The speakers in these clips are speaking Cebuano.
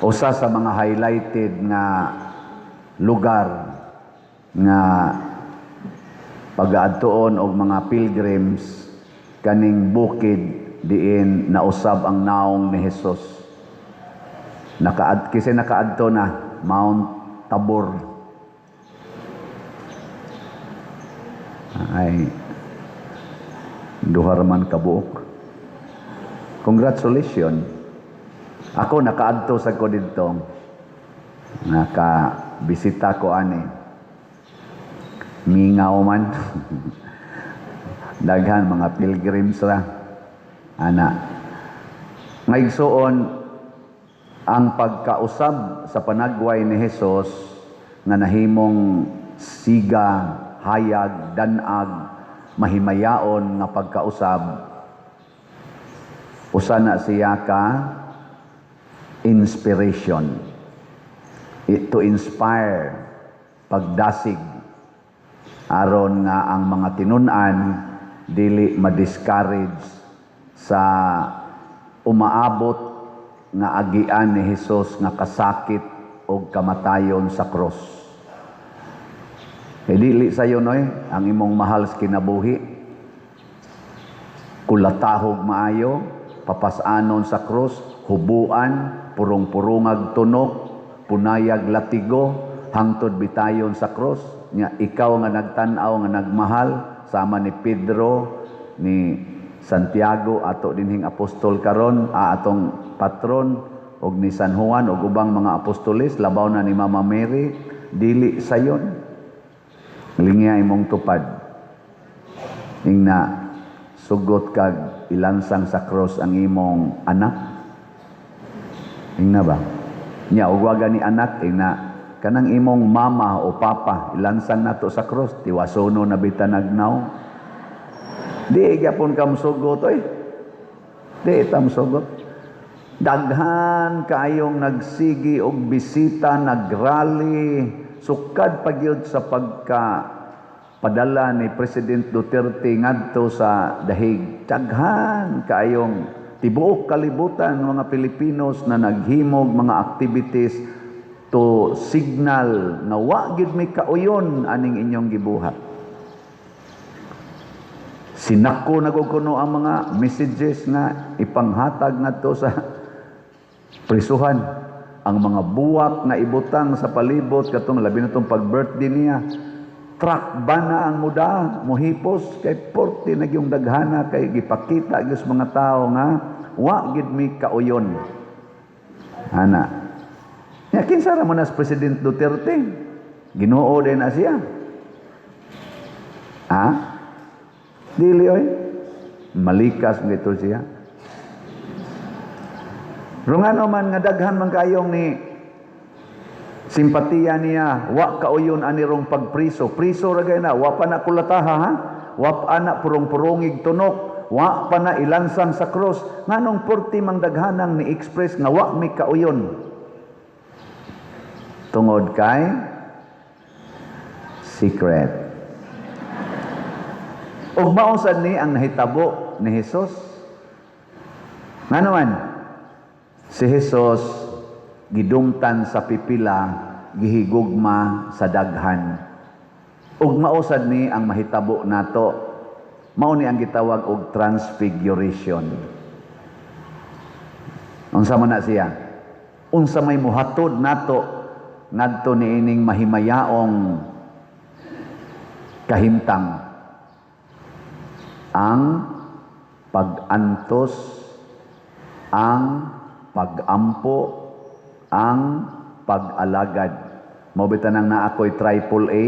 Usa sa mga highlighted nga lugar nga pagaadtuon og mga pilgrims, kaning bukid diin nausab ang naong ni Jesus. Nakaad kasi nakaadto na Mount Tabor. Ay, duha man kabuok. Congratulations. Ako, nakaadto sa ko didto. Naka bisita ko ani. Mingaw man. Daghan mga pilgrims ra. Ana. Ngaigsuon, ang pagkausab sa panagway ni Jesus nga nahimong siga, hayag, danag, mahimayaon nga pagkausab, usa na siya ka inspiration. It, to inspire pagdasig aron nga ang mga tinun-an dili ma-discourage sa umaabot nga agian ni Hesus nga kasakit og kamatayon sa cross. Kay dili sayo noy ang imong mahal sa kinabuhi. Kulatahog maayo, papasanon sa cross, hubuan, purong-purungag tunok, punayag latigo, hangtod bitayon sa cross. Nya ikaw nga nagtan-aw, nga nagmahal sama ni Pedro, ni Santiago, ato dinhing apostol karon, atong patron, og ni San Juan og ubang mga apostoles, labaw na ni Mama Mary, dili sayon. Lingya imong tupad. Ingna sugot kag ilansang sa cross ang imong anak. Ingna ba? Nya ug wa gani anak, ingna kanang imong mama o papa ilansang nato sa cross, tiwasono na bitan nagnaw. Di gyapon ka mosugot oy. Di ta mosugot. Daghan kaayong nagsigi og bisita, nagrally, sukad pa gyud sa pagka padala ni President Duterte ngadto sa Dahig. Daghan kaayong tibuok kalibutan, mga Pilipinos na naghimog mga activities to signal nga wa gyud mi kauyon aning inyong gibuhat. Sinako na gud kuno ang mga messages nga ipanghatag ngadto sa prisuhan. Ang mga buwak nga ibutang sa palibot katong labi na tong pag-birthday niya. Truck ba na ang muda mohipos kay porte na gyung daghana, kay gipakita gyud sa mga tao nga wa gyud mi kauyon. Ana. Nya kinsa ra man as President Duterte? Ginoo din na siya. Ha? Dili oy. Malikas mo ito siya. Pero ngano man nga daghan man kayong ni simpatiya niya, wa kauyon ani rong pagpriso. Priso ra gay na, wa pa na kulataha ha. Wa pa na purong-purongig tunok, wa pa na ilansang sa cross. Nganong porti mang daghanang ni express nga wa mi kauyon? Tungod kay secret. Ug mao sad ni ang nahitabo ni Hesus. Ngano man? Si Hesus gidumtan sa pipila, gihigugma sa daghan. Ug mao sad ni ang mahitabo nato. Mao ni ang gitawag og transfiguration. Unsa man na siya? Unsa may muhatod nato ngadto niining mahimayaong kahimtang? Ang pag-antos, ang pag-ampo, ang pag-alagad. Mao bitaw nang naa ko'y triple A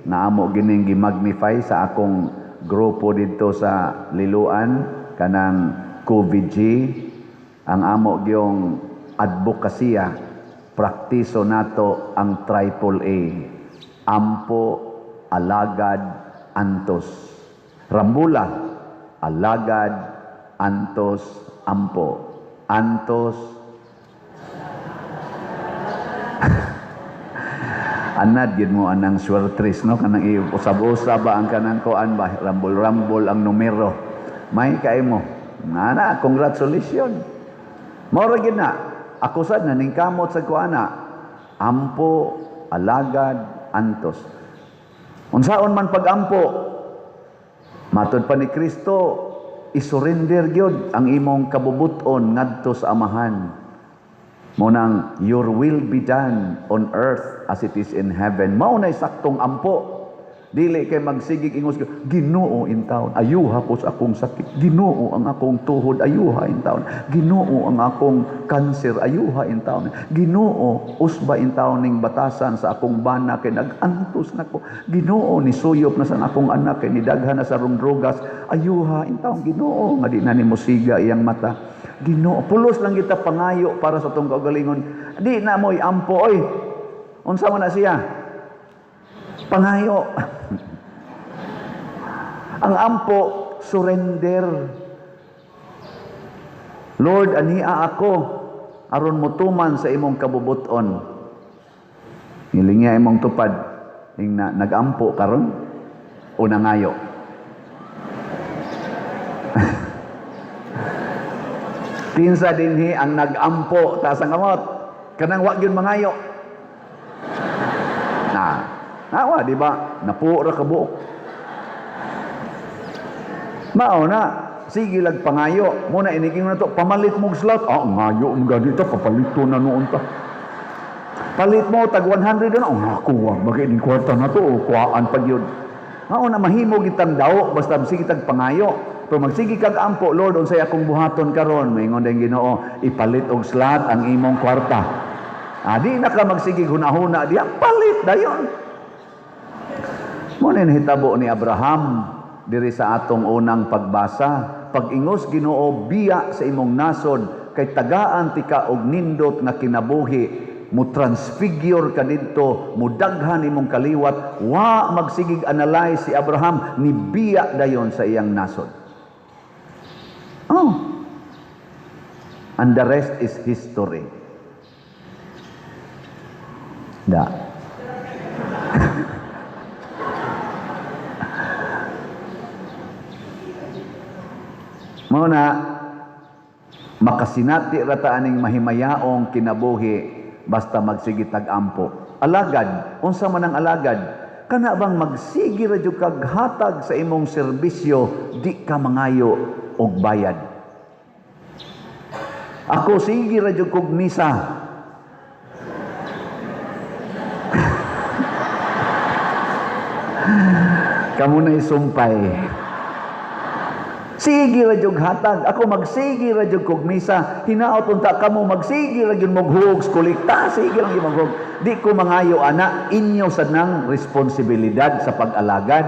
nga amo gining gimagnify sa akong grupo didto sa Liloan, kanang COVID-G. Ang amo gyong advokasya, praktiso nato ang triple A: ampo, alagad, antos. Rambula: alagad, antos, ampo, antos. Anad gid mo anang swertres, no? Kanang usab-usab ba ang kanang kuan ba, rambol-rambol ang numero. May kay mo nana, congratulations. Mao ra gid na. Ako sad naningkamot sa kuana. Ampo, alagad, antos. Unsaon man pagampo, matod pa ni Kristo, isurrender gyud ang imong kabubuton ngadto sa Amahan. Mao nang "Your will be done on earth as it is in heaven." Mao nay saktong ampo. Dili kay magsigig ingos, "Ginoo intawon, ayuha ko sa akong sakit. Ginoo, ang akong tuhod, ayuha intawon. Ginoo, ang akong cancer, ayuha intawon. Ginoo, usba intawon ning batasan sa akong bana kay nag-antos nako. Ginoo, nisuyop na sa akong anak kay nidaghan na sa rong drogas. Ayuha intawon, Ginoo, nga di na nimo siga iyang mata. Ginoo." Pulos lang kita pangayo para sa atong kaugalingon. Di na mo'y ampo oy. Unsa man na siya? Pangayo. Ang ampo, surrender. "Lord, ania ako aron motuman sa imong kabubuton." Ngilingya imong tupad ing na, nag-ampo karon o nangayo? Kinsa dinhi ang nag-ampo? Taas ang kamot. Kanang wa gyud mangayo. Na, nawa, di ba? Napuo ra kabuok. Mao na, sige lag pangayo. Muna iniking na to, "Pamalit mong slot." "Ah, ngayo mo ganito, kapalito na noon ta." "Palit mo, tag 100 na." "Oh, naku, wag bagay ning kwarta na to, o kuhaan pag yun." Mao na mahimo gitang daw, basta sige tag pangayo. Pero magsige kag ampo, "Lord, unsay akong buhaton karon?" Maingon din Ginoo, "Ipalit og slot ang imong kwarta." Ah, di na ka magsige hunahuna, diya palit dayon. Mo na nahitabo ni Abraham diri sa atong unang pagbasa. Pag-ingos Ginoo, "Biya sa imong nasod kay tagaan tika og nindot nga kinabuhi, mo transfigure ka didto, mo daghan imong kaliwat." Wa magsigig analyze si Abraham, ni biya dayon sa iyang nasod. Oh. And the rest is history. Da. Mao na makasinati ra ta aning mahimayaong kinabuhi basta magsige tag ampo. Alagad, unsa man ang alagad? Kana bang magsige ra jud kag hatag sa imong serbisyo, di ka mangayo og bayad. Ako sige ra jud kog misa. Kamo na isumpay. Sige ra jud hatag. Ako magsige ra jud kog misa. Hinaot unta kamo magsige ra jud moghug kolekta, sige lang jud moghug. Di ko mangayo ana, inyo sad nang responsibilidad sa pag-alagad.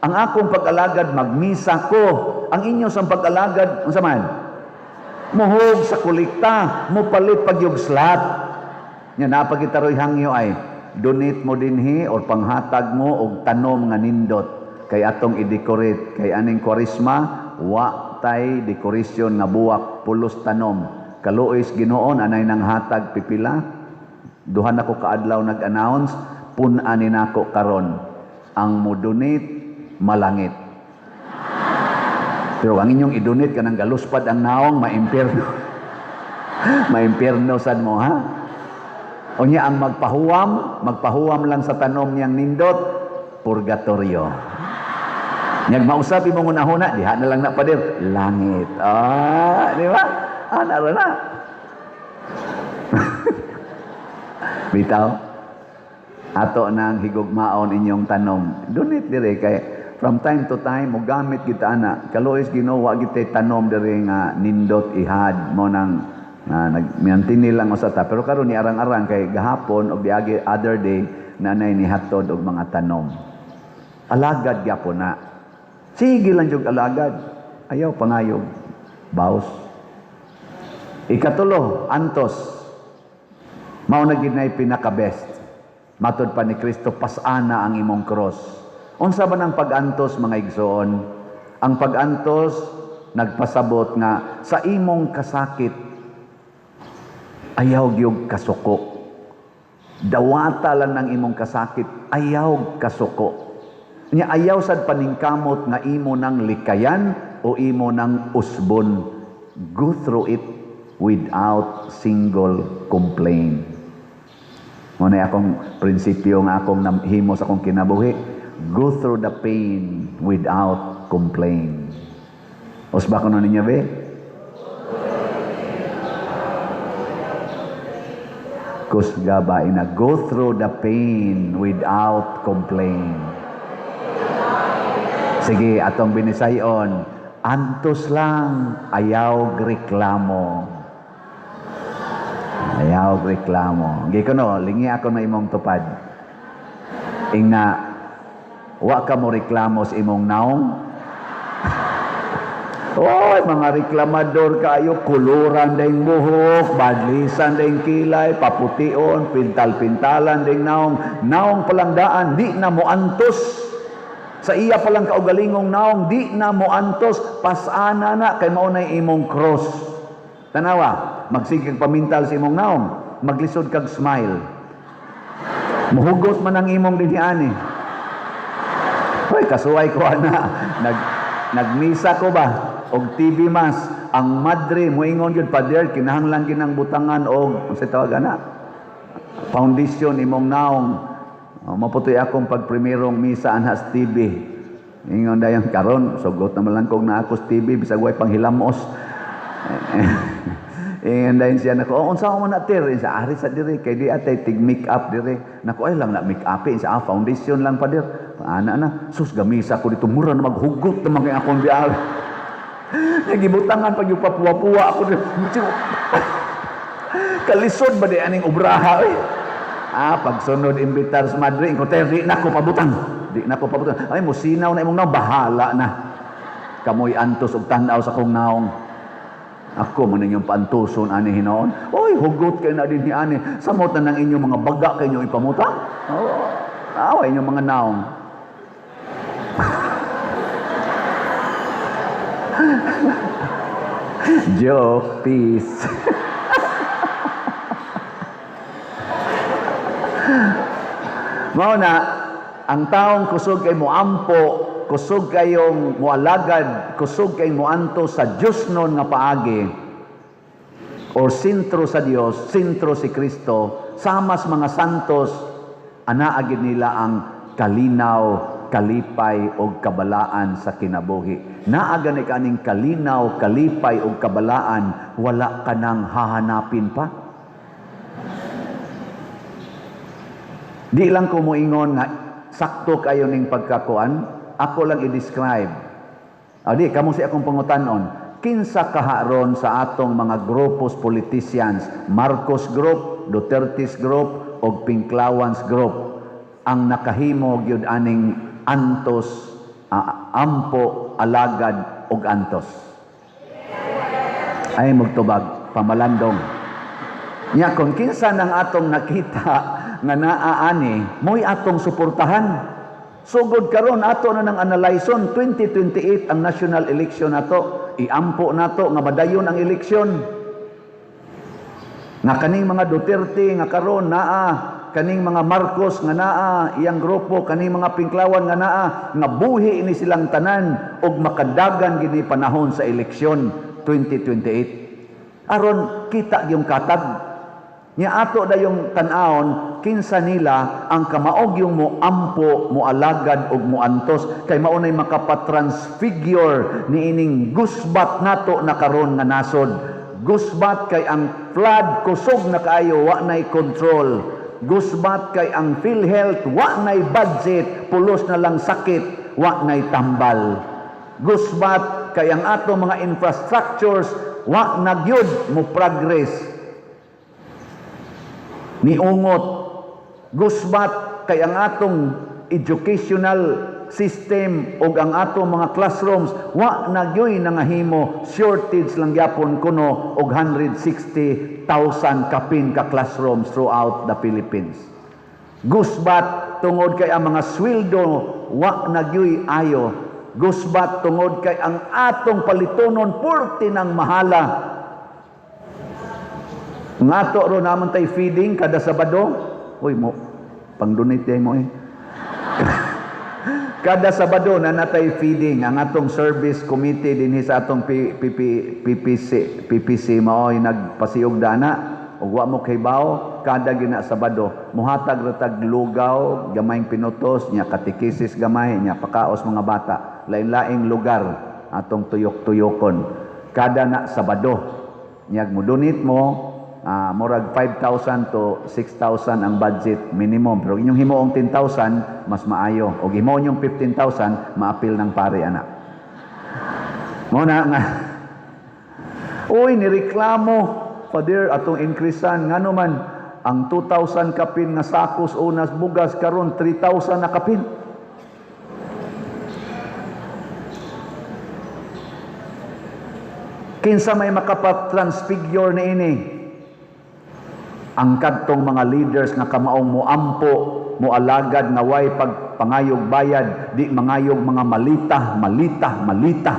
Ang akong pag-alagad, magmisa ko. Ang inyo sa pag-alagad, unsa man? Muhug sa kolekta, mopalit pag yung slot. Nya napagitaroy hangyo ay donate mo dinhi or panghatag mo og tanom nga nindot kay atong i-decorate kay aning Kwaresma wa tay decoration nga buwak, pulos tanom. Kaluoy Ginoon, anay nang hatag pipila. Duha na ko kaadlaw nag-announce, pun-an ni nako karon. Ang mo-donate, malangit. Pero ang inyong i-donate kanang galuspad ang naong, maimpierno. Maimpierno sad mo, ha? O niya ang magpahuwam, magpahuwam lang sa tanom niyang nindot, purgatorio. Nyag mausap imong hunahuna, diha na lang na pader, langit. Ah, di ba? Ah, naro na. Bitaw, ato nang higugmaon inyong tanom. Donate dire kay from time to time mo gamit kita ana. Kaluoy Ginoo, wa gitay tanom dire nga nindot ihad mo nang na nagmiantini lang usa ta. Pero karon ni arang-arang kay gahapon og diagi other day nanay ni hatod og mga tanom. Alagad gyapon na. Sige lang jud alagad. Ayaw pangayog. Baos. Ikatulo, antos. Mao na gid nay pinaka-best. Matod pa ni Kristo, pasana ang imong cross. Unsa man ang pag-antos, mga igsoon? Ang pag-antos nagpasabot nga sa imong kasakit ayaw gyud kasuko. Dawata lang ng imong kasakit, ayaw kasuko. Nya ayaw sad paningkamot nga imo nang likayan o imo nang usbon. Go through it without single complaint. Mao na akong prinsipyo nga akong himo sa akong kinabuhi. Go through the pain without complaint. Usba ko ninyo, be? Kusga ba ina? Go through the pain without complaint. Sige, atong binisayon. Antos lang, ayaw reklamo. Ayaw reklamo. Gi kuno, lingi ako na imong tupad. Ingna, wa ka mo reklamo sa imong naong? Oy, mga reklamador kayo, kuluran ding buhok, badlisan ding kilay, papution, pintal-pintalan ding naong. Naong palangdaan, di na mo antos. Sa iya palang kaugalingong naong, di na mo antos, pasana na, kay mao na'y imong cross. Tanawa, magsigig pamintal sa imong naong, maglisod kag smile. Muhugot man ang imong dinhiani. Hoy, kasuway ko ana. Nagmisa ko ba? Og TV Mass, ang madre moingon gyud, "Father, kinahanglan gyud butangan og unsay tawag ana? Foundation imong naong." Oh, maputoy akong pagprimerong misa anha sa TV. Ingon dayon karon, sugot naman lang kog naa ko sa TV bisag way panghilamos. Ingon dayon siya nako, "Oh, unsa man na, Ter?" Sa ari sa dire kay di atay tig make up dire. Nako, ay lang na make up sa foundation lang, Father. Ana na, sus, gamisa ko dito mura na maghugot naman kay akong biag. Nagibutangan pag yung papuwa-puwa ako. Kalisod ba di aning obraha eh? Ah, pagsunod imbitar sa madre, ko, "Ter, di na ko pabutang. Di na ko pabutang." "Ay, musinaw na imong naong." "Bahala na. Kamoy antos og tan-aw sa kong naong. Ako man inyong paantuson ani hinoon." Oy, hugot kayo na din ani. Samot na ng inyong mga baga kay inyong ipamutang. Oh, away inyong mga naong. Joke, peace. Mao na, ang taong kusog kay moampo, kusog kayong moalagad, kusog kay moanto sa Diyos nun nga paagi, or sentro sa Dios, sentro si Kristo, samas mga santos, anaa gid nila ang kalinaw, kalipay og kabalaan sa kinabuhi. Naa gani kaning kalinaw, kalipay og kabalaan, wala ka nang hahanapin pa. Di lang ko moingon nga sakto kayo ning pagkakuan, ako lang i-describe. O di, kamo si akong pangutanon, kinsa kaharon sa atong mga grupos politicians, Marcos Group, Duterte's Group, og Pinklawans Group, ang nakahimo gyud aning antos, ampo, alagad, og antos? Ay magtubag, pamalandong. Nya kung kinsa nang atong nakita nga naa ani, mo'y atong suportahan. Sugod karon ato na nang analyson 2028 ang national election nato. Iampo nato nga madayon ang eleksyon. Nga kaning mga Duterte nga karon naa, kaning mga Marcos nga naa, iyang grupo, kaning mga Pinklawan nga naa, nga buhi ini silang tanan og makadagan gini panahon sa eleksyon 2028. Aron kita yung katag. Nya ato dayong tan-awon kinsa nila ang kamaog yung moampo, moalagad og moantos kay mao nay makapatransfigure niining gusbat nato na karon nga nasod. Gusbat kay ang flood kusog na kaayo, wa nay control. Gusbat kay ang PhilHealth wa nay budget, pulos na lang sakit, wa nay tambal. Gusbat kay ang ato mga infrastructures wa na gyud mo progress. Niungot. Gusbat kay ang atong educational system og ang atong mga classrooms wa na gyoy nangahimo, shortage lang gyapon kuno og 160,000 kapin ka classrooms throughout the Philippines. Gusbat tungod kay ang mga sweldo wa na gyoy ayo. Gusbat tungod kay ang atong palitonon purti ng mahala. Ngato ro naman tay feeding kada Sabado. Uy mo, pang-donate mo eh. Kada Sabado naa na tay feeding ang atong service committee dinhi sa atong P, PP, PPC PPC, mao'y nagpasiugda ana. Ug wa mo kahibaw, kada gina Sabado muhatag ra tag lugaw, gamayng pinutos nya, katekisis gamay nya, pakaos mga bata, lain-laing lugar atong tuyok-tuyokon kada na Sabado nya. Mo-donate mo, murag 5,000 to 6,000 ang budget minimum, pero inyong himuong 10,000 mas maayo, og himuon yung 15,000, maapil ng pare ana mo na nga. Uy, nireklamo, "Father, atong increasean, ngano man ang 2,000 kapin nga sakos unas bugas, karon 3,000 na kapin?" Kinsa may makapatransfigure ni ini? Ang kadtong mga leaders nga kamaong moampo, moalagad nga way pagpangayog bayad, di mangayog mga malita, malita, malita.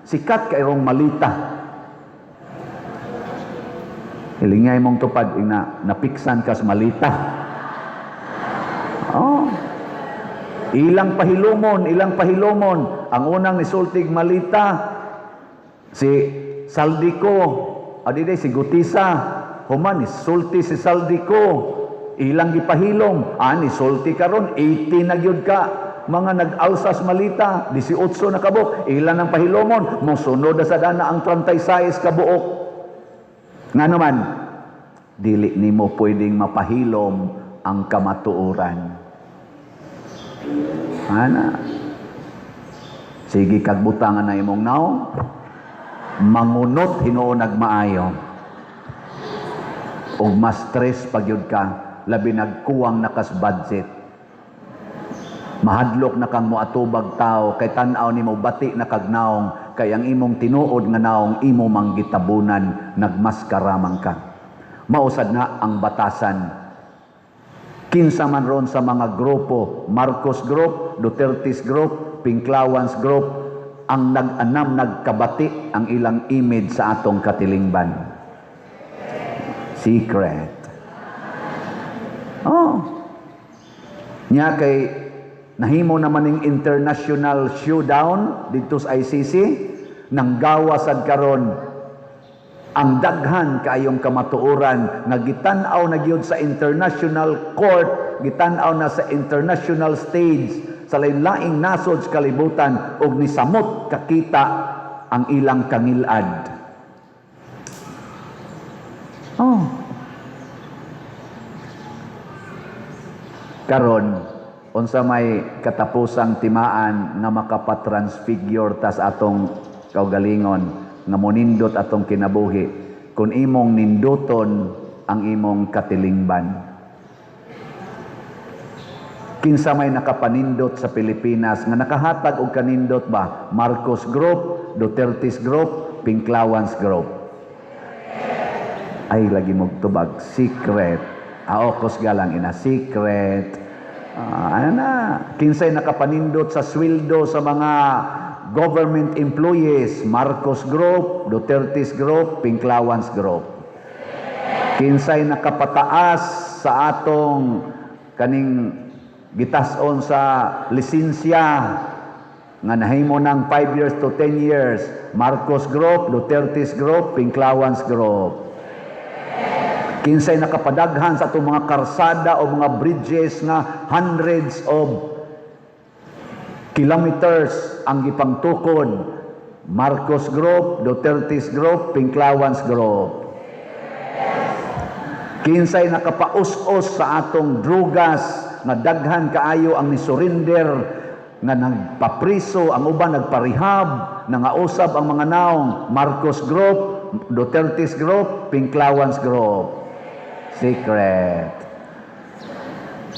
Sikat kayrong malita. Hilingay mong tupad, ina, napiksan kas malita. Oh. Ilang pahilumon, ilang pahilumon. Ang unang nisultig malita, si Zaldy Co, adi si Guteza, human nisulti si Zaldy Co, ilang gipahilom, nisulti karon 80 na gyud ka mga nag-alsas malita, 18 na kabuok, ilan ang pahilomon, mosunod na sa dana ang 36 kabuok. Nga naman, dili nimo pwedeng mapahilom ang kamatuoran. Ana. Sige kag butangan na imong naong, mangunot hinuon nagmaayo. Og mas stress pagyud ka, labi nagkuwang nakas budget. Mahadlok na kang moatubag tao kay tan-aw nimo bati na kag naong, kay ang imong tinuod nga naong imo mang gitabunan, nagmaskara man ka. Mausad na ang batasan. Kinsa man ron sa mga grupo, Marcos Group, Duterte's Group, Pinklawans Group, ang nag-anam nagkabati ang ilang image sa atong katilingban. Secret. Oh. Nya kay nahimo naman ning international showdown didto sa ICC, nang gawa sad karon ang daghan kaayong kamatuoran nga gitan-aw na gyud sa international court, gitan-aw na sa international stage sa lain-laing nasod sa kalibutan ug nisamot kakita ang ilang kangilad. Oh. Karon, unsa may katapusang timaan nga makapatransfigure tas atong kaugalingon nga monindot atong kinabuhi kun imong ninduton ang imong katilingban? Kinsa may nakapanindot sa Pilipinas nga nakahatag og kanindot ba? Marcos Group, Duterte's Group, Pinklawans Group. Ay, lagi mo tubag, secret. Aokos galang ina, secret. Ano na? Kinsay nakapanindot sa sweldo sa mga government employees? Marcos Group, Duterte's Group, Pinklawans Group. Kinsay nakapataas sa atong kaning gitason sa lisensya nga nahimo ng 5 years to 10 years? Marcos Group, Duterte's Group, Pinklawans Group. Kinsay nakapadaghan sa atong mga karsada o mga bridges nga hundreds of kilometers ang gipangtukod? Marcos Group, Duterte's Group, Pinklawans Group. Kinsay nakapaus-os sa atong drugas nga daghan kaayo ang ni-surrender, nga nagpapriso, ang uban nagparehab, nangausab ang mga naong? Marcos Group, Duterte's Group, Pinklawans Group. Secret.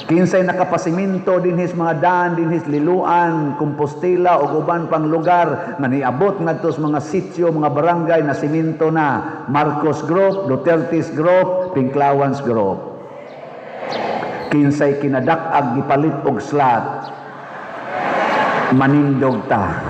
Kinsay nakapasiminto dinhis mga daan dinhis Liloan, Compostela ug uban pang lugar nga niabot ngadto sa mga sityo, mga barangay na simento na? Marcos Group, Duterte's Group, Pinklawans Group. Kinsay kinadak-ag gipalit og slot? Manindog ta.